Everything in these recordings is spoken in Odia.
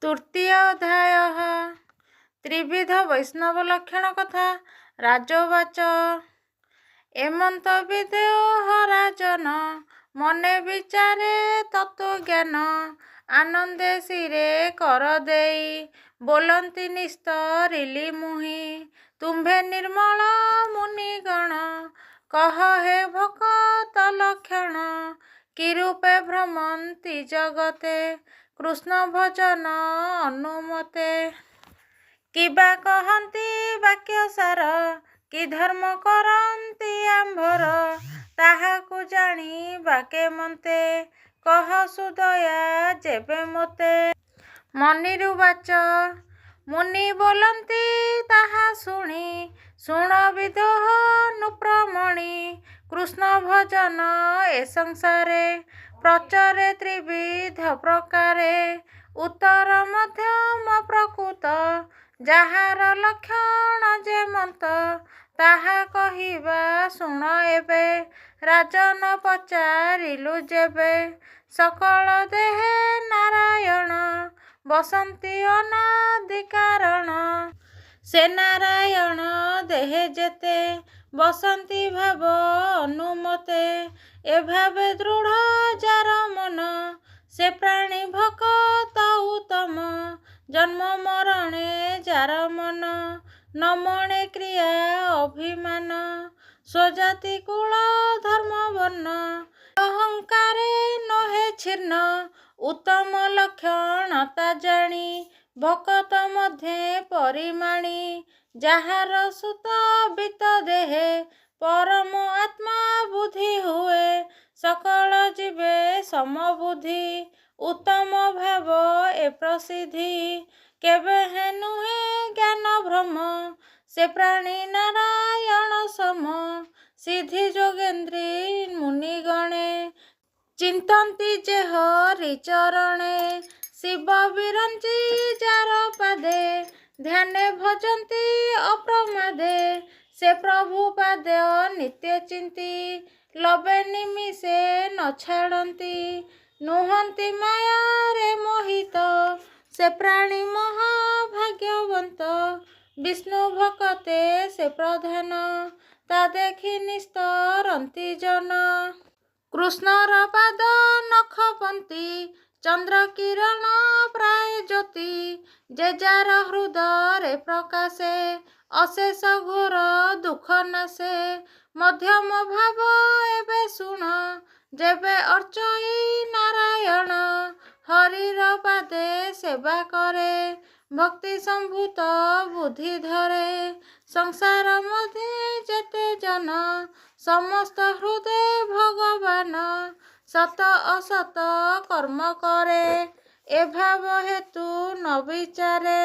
ତୃତୀୟ ଅଧ୍ୟାୟ ତ୍ରିବିଧ ବୈଷ୍ଣବ ଲକ୍ଷଣ କଥା। ରାଜୋବାଚ ଏମନ୍ତ ବିଦେହ ରାଜନ, ମନେ ବିଚାରେ ତତ୍ତ୍ୱଜ୍ଞାନ। ଆନନ୍ଦେ ଶିରେ କର ଦେଇ ବୋଲନ୍ତି, ନିସ୍ତରିଲି ମୁହିଁ। ତୁମ୍ଭେ ନିର୍ମଳ ମୁନିଗଣ, କହ ହେ ଭକତ ଲକ୍ଷଣ। କିରୂପେ ଭ୍ରମନ୍ତି ଜଗତେ କୃଷ୍ଣ ଭଜନ ଅନୁମତେ? କିବା କହନ୍ତି ବାକ୍ୟସାର, କି ଧର୍ମ କରନ୍ତି ଆମ୍ଭର, ତାହାକୁ ଜାଣିବା କେମନ୍ତେ କହ ସୁଦୟା ଯେବେ ମୋତେ। ମୁନିରୁବାଚ ମୁନି ବୋଲନ୍ତି ତାହା ଶୁଣି, ଶୁଣ ବିଦୋହ ନୃପମଣି। କୃଷ୍ଣ ଭଜନ ଏ ସଂସାରେ ପ୍ରଚରେ ତ୍ରିବିଧ ପ୍ରକାରେ। ଉତ୍ତର ମଧ୍ୟମ ପ୍ରକୃତ, ଯାହାର ଲକ୍ଷଣ ଯେମନ୍ତ, ତାହା କହିବା ଶୁଣ ଏବେ ରାଜନ ପଚାରିଲୁ ଯେବେ। ସକଳ ଦେହେ ନାରାୟଣ ବସନ୍ତି ଅନାଦି କାରଣ। ସେ ନାରାୟଣ ଦେହେ ଯେତେ ବସନ୍ତି ଭାବ ଅନୁମତେ। ଏ ଭାବେ ଦୃଢ଼ ଯାର ମନ, ସେ ପ୍ରାଣୀ ଭକତ ଉତ୍ତମ। ଜନ୍ମ ମରଣେ ଯାର ମନ ନ ମଣେ କ୍ରିୟା ଅଭିମାନ, ସ୍ୱଜାତି କୁଳ ଧର୍ମ ବର୍ଣ୍ଣ ଅହଙ୍କାରେ ନୋହେ ଛିନ୍ନ। ଉତ୍ତମ ଲକ୍ଷଣ ତା ଜାଣି ଭକତ ମଧ୍ୟେ ପରିମାଣି। ଯାହାର ସୁତ ବିତ୍ତ ଦେହେ ପରମ ଆତ୍ମା ବୁଦ୍ଧି ହୁଏ, ସକଳ ଜୀବେ ସମବୁଦ୍ଧି ଉତ୍ତମ ଭାବ ଏ ପ୍ରସିଦ୍ଧି। କେବେ ହେଁ ନୁହେଁ ଜ୍ଞାନ ଭ୍ରମ, ସେ ପ୍ରାଣୀ ନାରାୟଣ ସମ। ସିଦ୍ଧି ଯୋଗେନ୍ଦ୍ରୀ ମୁନିଗଣେ ଚିନ୍ତନ୍ତି ଯେ ହରି ଚରଣେ। ଶିବ ବିରଞ୍ଚି ଯାର ପାଦେ ଧ୍ୟାନେ ଭଜନ୍ତି ଅପ୍ରମାଦେ। ସେ ପ୍ରଭୁ ପାଦ ନିତ୍ୟ ଚିନ୍ତି ଲବେ ନିମିଷେ ନ ଛାଡ଼ନ୍ତି। ନୁହନ୍ତି ମାୟାରେ ମୋହିତ, ସେ ପ୍ରାଣୀ ମହାଭାଗ୍ୟବନ୍ତ। ବିଷ୍ଣୁ ଭକତେ ସେ ପ୍ରଧାନ, ତା ଦେଖି ନିସ୍ତରନ୍ତି ଜନ। କୃଷ୍ଣର ପାଦ ନଖପନ୍ତି ଚନ୍ଦ୍ର କିରଣ ପ୍ରାୟ ଜ୍ୟୋତି। ଯେ ଯାର ହୃଦୟରେ ପ୍ରକାଶେ ଅଶେଷ ଘୋର ଦୁଃଖ ନାଶେ। ମଧ୍ୟମ ଭାବ ଏବେ ଶୁଣ, ଯେବେ ଅର୍ଚ୍ଚଇ ନାରାୟଣ। ହରିର ପାଦେ ସେବା କରେ ଭକ୍ତି ସମ୍ଭୂତ ବୁଦ୍ଧି ଧରେ। ସଂସାର ମଧ୍ୟେ ଯେତେ ଜନ ସମସ୍ତ ହୃଦେ ଭଗବାନ। ସତ ଅସତ କର୍ମ କରେ ଏ ଭାବ ହେତୁ ନ ବିଚାରେ।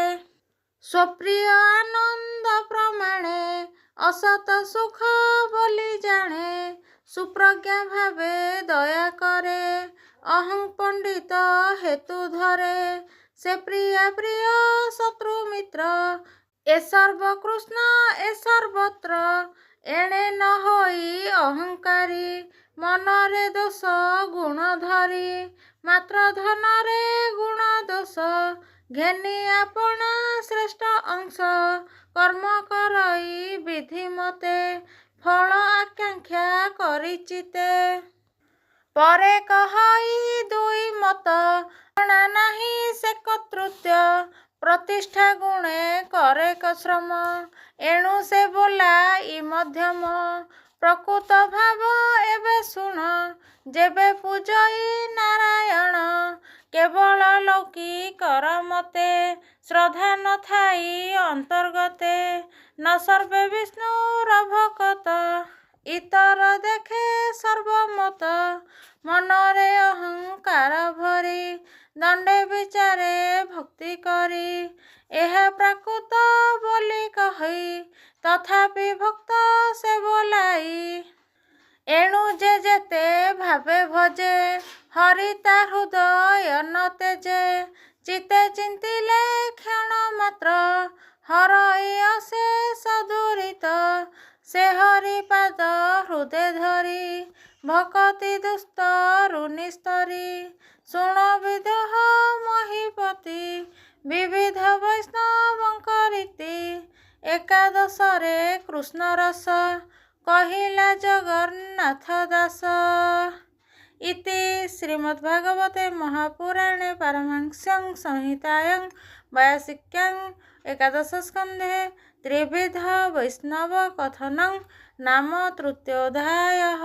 ସ୍ୱପ୍ରିୟ ଆନନ୍ଦ ପ୍ରମାଣେ ଅସତ ସୁଖ ବୋଲି ଜାଣେ। ସୁପ୍ରଜ୍ଞା ଭାବେ ଦୟା କରେ ଅହଂ ପଣ୍ଡିତ ହେତୁ ଧରେ। ସେ ପ୍ରିୟା ପ୍ରିୟ ଶତ୍ରୁ ମିତ୍ର, ଏ ସର୍ବ କୃଷ୍ଣ ଏ ସର୍ବତ୍ର। ଏଣେ ନ ହୋଇ ଅହଙ୍କାରୀ ମନରେ ଦୋଷ ଗୁଣ ଧରି। ମାତ୍ର ଧନରେ ଗୁଣ ଦୋଷ ଘେନି ଆପଣା ଶ୍ରେଷ୍ଠ ଅଂଶ। କର୍ମ କରଇ ବିଧିମତେ ଫଳ ଆକାଙ୍କ୍ଷା କରି ଚିତ୍ତେ। ପରେ କହଇ ଦୁଇ ମତ, ଜଣା ନାହିଁ ସେ କର୍ତ୍ତୃତ୍ୱ। ପ୍ରତିଷ୍ଠା ଗୁଣେ କରେ ଶ୍ରମ, ଏଣୁ ସେ ବୋଲାଇ ମଧ୍ୟମ। ପ୍ରକୃତ ଭାବ ଏବେ ଶୁଣ, ଯେବେ ପୂଜଇ ନାରାୟଣ। କେବଳ ଲୌକିକର ମତେ ଶ୍ରଦ୍ଧା ନ ଥାଇ ଅନ୍ତର୍ଗତେ। ନ ସର୍ବେ ବିଷ୍ଣୁର ଭକତ, ଇତର ଦେଖେ ସର୍ବମତ। ମନରେ ଅହଙ୍କାର ଭରି ଦଣ୍ଡେ ବିଚାରେ ଭକ୍ତି କରି। ଏହା ପ୍ରାକୃତ ବୋଲି କହି ତଥାପି ଭକ୍ତ ସେ ବୋଲାଇ। ଏଣୁ ଯେ ଯେତେ ଭାବେ ଭଜେ ହରି ତା ହୃଦୟ ନ ତେଜେ। ଚିତ୍ତେ ଚିନ୍ତିଲେ କ୍ଷଣ ମାତ୍ର ହରଇ ଅଶେଷ ଦୁରିତ। ସେ ହରି ପାଦ ହୃଦେ ଧରି ଭକତି ଦୁସ୍ତରୁ ନିସ୍ତରି। ଶୁଣ ବିଦେହ ମହୀପତି, ବିବିଧ ବୈଷ୍ଣବଙ୍କ ରୀତି। ଏକାଦଶରେ କୃଷ୍ଣ ରସ କହିଲା ଜଗନ୍ନାଥ ଦାସ। ଇତି ଶ୍ରୀମଦ୍ଭାଗବତେ ମହାପୁରାଣେ ପାରମହଂସ୍ୟାଂ ସଂହିତାୟାଂ ବୈୟାସିକ୍ୟାଂ ଏକାଦଶ ସ୍କନ୍ଧେ ତ୍ରିବିଧ ବୈଷ୍ଣବ କଥନଂ ନାମ ତୃତୀୟୋऽଧ୍ୟାୟଃ।